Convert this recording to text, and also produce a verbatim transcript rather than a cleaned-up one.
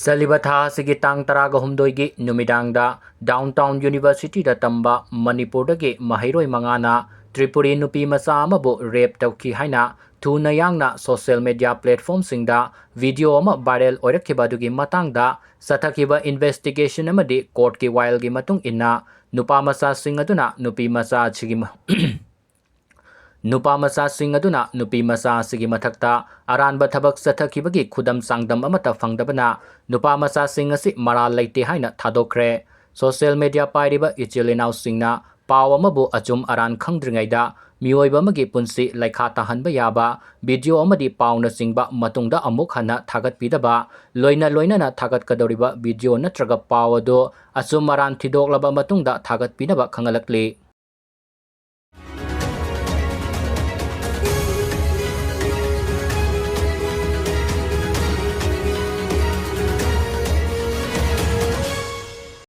ꯆꯠꯂꯤꯕ ꯊꯥ ꯑꯁꯤꯒꯤ ꯇꯥꯡ ꯇꯔꯥꯒ ꯍꯨꯝꯗꯣꯏꯒꯤ ꯅꯨꯃꯤꯗꯥꯡꯗ Downtown Universityꯗ ꯇꯝꯕ ꯃꯅꯤꯄꯨꯔꯗꯒꯤ ꯃꯍꯩꯔꯣꯏ ꯃꯉꯥꯅ ꯇ꯭ꯔꯤꯄꯨꯔꯤ ꯅꯨꯄꯤ ꯃꯆꯥ ꯑꯃꯕꯨ rape ꯇꯧꯈꯤ ꯍꯥꯏꯅ ꯊꯨꯅ ꯌꯥꯡꯅ social media platformꯁꯤꯡꯗ video ꯑꯃ viral ꯑꯣꯏꯔꯛꯈꯤꯕ ꯑꯗꯨꯒꯤ ꯃꯇꯥꯡꯗ ꯆꯠꯊꯈꯤꯕ investigation ꯑꯃꯗꯤ courtꯀꯤ ꯋꯥꯌꯦꯜꯒꯤ ꯃꯇꯨꯡ ꯏꯟꯅ ꯅꯨꯄꯥ ꯃꯆꯥꯁꯤꯡ ꯑꯗꯨꯅ ꯅꯨꯄꯤ ꯃꯆꯥ ꯑꯁꯤꯒꯤ ꯃ-, ꯅꯨꯄꯥ ꯃꯆꯥꯁꯤꯡ ꯑꯗꯨꯅ ꯅꯨꯄꯤ ꯃꯆꯥ ꯑꯁꯤꯒꯤ ꯃꯊꯛꯇ ꯑꯔꯥꯟꯕ ꯊꯕꯛ ꯆꯠꯊꯈꯤꯕꯒꯤ ꯈꯨꯗꯝ ꯆꯥꯡꯗꯝ ꯑꯃꯠꯇ ꯐꯪꯗꯕꯅ ꯅꯨꯄꯥ ꯃꯆꯥꯁꯤꯡ ꯑꯁꯤ ꯃꯔꯥꯜ ꯂꯩꯇꯦ ꯍꯥꯏꯅ ꯊꯥꯗꯣꯛꯈ꯭ꯔꯦ꯫ Social media ꯄꯥꯏꯔꯤꯕ ꯏꯆꯤꯜ ꯏꯅꯥꯎꯁꯤꯡꯅ ꯄꯥꯎ ꯑꯃꯕꯨ ꯑꯆꯨꯝ ꯑꯔꯥꯟ ꯈꯪꯗ꯭ꯔꯤꯉꯩꯗ ꯃꯤꯑꯣꯏꯕ ꯑꯃꯒꯤ ꯄꯨꯟꯁꯤ ꯂꯩꯈꯥ ꯇꯥꯍꯟꯕ ꯌꯥꯕ video ꯑꯃꯗꯤ ꯄꯥꯎꯅꯆꯤꯡꯕ ꯃꯇꯨꯡꯗ ꯑꯃꯨꯛ ꯍꯟꯅ ꯊꯥꯒꯠꯄꯤꯗꯕ, ꯂꯣꯏꯅ ꯂꯣꯏꯅꯅ ꯊꯥꯒꯠꯀꯗꯧꯔꯤꯕ video ꯅꯠꯇ꯭ꯔꯒ ꯄꯥꯎ ꯑꯗꯨ ꯑꯆꯨꯝ ꯑꯔꯥꯟ ꯊꯤꯗꯣꯛꯂꯕ ꯃꯇꯨꯡꯗ ꯊꯥꯒꯠꯄꯤꯅꯕ ꯈꯪꯍꯜꯂꯛꯂꯤ꯫